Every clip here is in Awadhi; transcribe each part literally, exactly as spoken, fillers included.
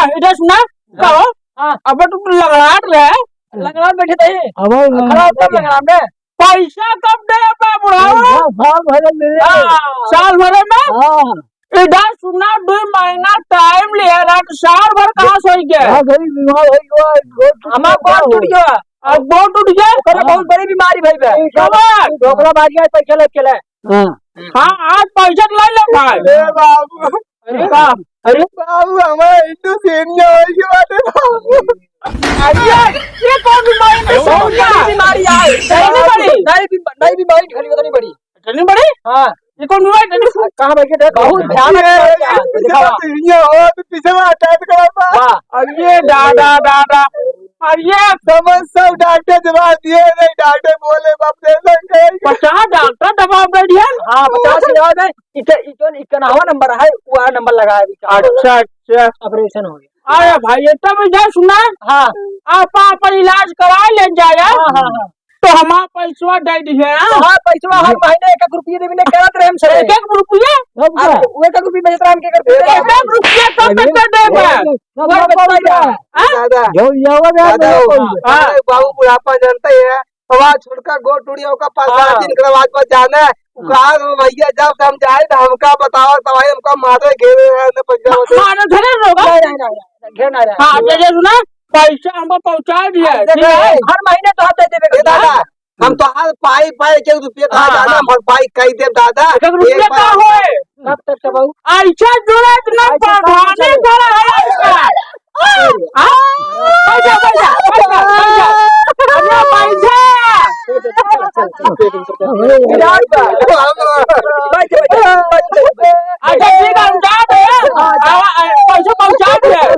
ना, इधर सुना, हाँ। कहो। हाँ। अब तू लंगड़ात रहे। लंगड़ात बैठे थे। अब खड़ा होकर लंगड़ा में। पैसा कब दे बा बुढ़ाऊ? पैसा साल भरे मिले। हाँ। साल भरे में? हाँ। इधर सुना, दुइ महीना टाइम लिया ना, तो साल भर कहाँ सोई के? हाँ, गरीब बीमार हो गया, गोड़ टूट हमार गया। गोड़ टूट गया। अब गोड़ टूट गया? ओकरा हाँ। बहुत बड़ी बीमारी भई बा। ठीक है। कब? ओकरा बारी आज पैसा लेके ले। हाँ। हाँ, आज पैसा ले ले भाई। ए बाबू। अरे बाप, अरे बाबू, हमारे हिंदू सेनिया होई के बाटे बाबू। अरे, ये कौन बीमारी है? बहुत बड़ी बीमारी है। नहीं बड़ी। नहीं बीम-, नहीं बीमारी खाली पता नहीं बड़ी। इतनी बड़ी? हाँ। ये कौन बीमारी? इतनी कहाँ बैठे थे? बहुत भयानक ये, बीमारी है। ये दिखावा। पीछे से ये हो, तो पीछे में अटैक करा था। वाह। अरे दादा, दादा। अरे समझ सब डॉक्टर जवाब दिए नहीं, डॉक्टर बोले, "बाप रे, ऐसा करेंगे।" पचास डॉक्टर जवाब दे दिया? हाँ, पचास हजार में इके, इके, इकनवा नंबर है, वो नंबर लगाया अभी। अच्छा, अच्छा। ऑपरेशन हो गया। अरे भाई, ये तब इधर सुना। हाँ। आप अपन इलाज करा ले जाया। हाँ, हाँ, हाँ। तो हमार पैसवा दे दिहे, हाँ? हाँ, पैसवा हर महीने एक एक रुपये देवे, नहीं करत रहे हम सब। एक एक रुपये? अब का? वो एक एक रुपये बेचत रहे हम, के करते? एक एक रुपये कब तक दे बा? सब वो बात बेचता ही रहा। हाँ? दादा, जो लियावा गया, दादा, मेरे को। हाँ। अरे बाबू, बुढ़ापा जानता ही है। अब आज छोटका गोड़ टूट गया, ओका पाँच सात हाँ। दिन के बाद बस जाना है। वो हाँ। कहा, "भैया, जब हम जाए तो हमका बताओ, तब भाई हमका मारे घेरे हैं, न पैसा होते।" मारे घेरे लोग? नहीं, नहीं, नहीं, नहीं, घेर ना रहा। हाँ, तो ये सुना, पैसा हमको पहुँचा दिया, हाँ, ठीक है? हर महीने तो हम दे देबे ए दादा, करबा। हम तो हर पाई पाई एक एक रुपये कहा हाँ, दादा, हाँ। हम हर पाई कही देब दादा। एक एक रुपये एक बार का होए? कब तक चबाऊ? ऐसा जुड़ा इतना ऐसा काम प्रधानी चले। कर रहा है इसका। हाँ? बैठ जा, बैठ जा, बैठ जा, बैठ जा। अरे बैठ जा। बैठ जा, बैठ जा, बैठ जा। अच्छा, ठीक है, हम जा रहे हैं। हाँ, आ, आ, पैसा पहुँचा दे।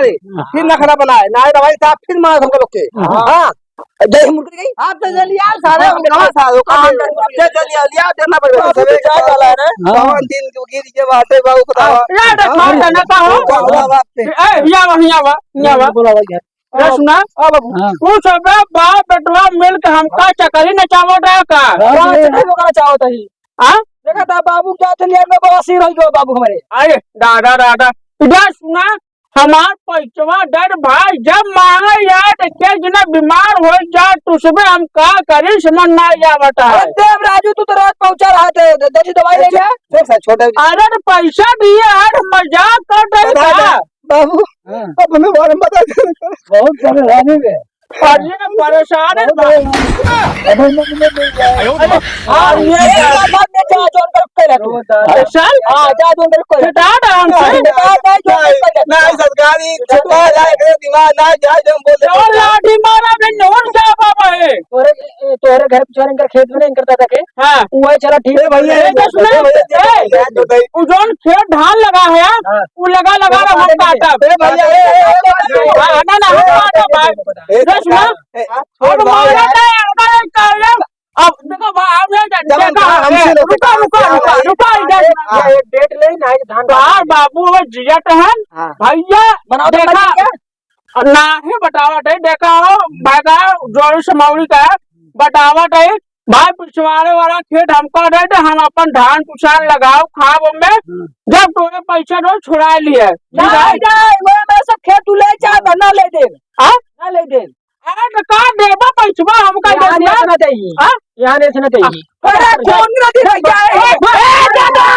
सारे, हाँ। फिर नखरा बनाए, नाय रवाई साहब, फिर मार हमको लोग के। हाँ। हाँ। जय हिंद मुर्गी गई। आप तो जलियाल सारे, हाँ, हम कहाँ सारे, हाँ, कहाँ जलियाल, जलियाल, देना पड़ेगा। आप तो सबे जाए वाला है ना। हाँ। कौन दिन जो गिर के बाटे बाबू बतावा। हाँ। यार, हाँ। छोड़ देना का हो। बाबू, बाबू, बाबू। ए, हिया वा, हिया वा, हिया वा। बोला भाई। ए, सुना? हाँ बाबू। हाँ। तू सबे बाप बेटवा मिल के हमका चकरी नचावत है का? हाँ, हाँ, चकरी ओकरा चाहत है। हाँ? देखा था बाबू क्या थे लिया में बवासीर हो गयो बाबू हमारे। अरे दादा, दादा, इधर सुना, हमार पैसवा डर भाई, जब मांगे यार, के जना बीमार हो जाए, तो उसमें हम का करी, समझ ना आवत है। अरे देव राजू, तू तो रोज पहुंचा रहा थे, दे, दे दी दवाई ले ले। देख सा, छोटा अरे तो पैसा दिए यार, मजाक कर रही बता दे। था। बाबू, हाँ। अब हमें बारे में बता दे। बहुत परेशानी में। अरे परेशान है। बहुत परेशान है। अरे, अरे, हाँ, ये ये क्या बात है, जा, जोन कर के ले तू। अरे, सर? हाँ, जा, जोन कर के ले। बेटा, डांस है। बेटा, नहीं, जोन कर के ले। नहीं, सरकारी, सरकार जाए, करे दिमाग ना जाए, जो हम बोलते हैं। और लाठी मारा, बे, नोट क्या बाबा है? तोरे, तोरे घर पिछवारे इनकर खेत में नहीं, इनकर दादा के। हाँ। वो है, चला, ठीक ए, है। भैया, ए, तो सुना, ए, भैया, ए, ए, ए, वो जोन खेत धान लगा है, हाँ। वो लगा, लगा वो रहा, हम काटे काटब। ए, भैया, ए, ए, ए, हाँ, ना, ना, हम ए, काटब, भाई। ए, ए, सुना, ए, छोड़ और भाई, मारा यार। नहीं, अगर एक काम, अब देखो, भाई, आप नहीं जानते, जब हम देखो, कहा, हमसे ए, लोग रुका, रुका, रुका, रुका, इधर। हाँ। ये डेट ले, नहीं, धान बाहर बाबू, वो जियत है, हाँ। भैया, बनाओ तो देखा, बना लिया। और नाही बतावत है, देखा हो, भागा जोर से मौड़ी का बतावत है, भाई पिछवाड़े वाला खेत हमका दे दे, हम अपन धान पुसान लगाओ, खाब में, हम्म। जब तोरे पैसा दो, छुड़ा लिए। नहीं, नहीं, वो मेरे सब खेत तू ले जा, तो ना ले दे। हाँ? ना ले दे। अरे तो का देबा पैसवा हमका यहाँ दे दिया? नहीं इतना चाहिए। हाँ? यहाँ नहीं इतना चाहिए। अरे कौन ना दिया? ए, ए, दादा!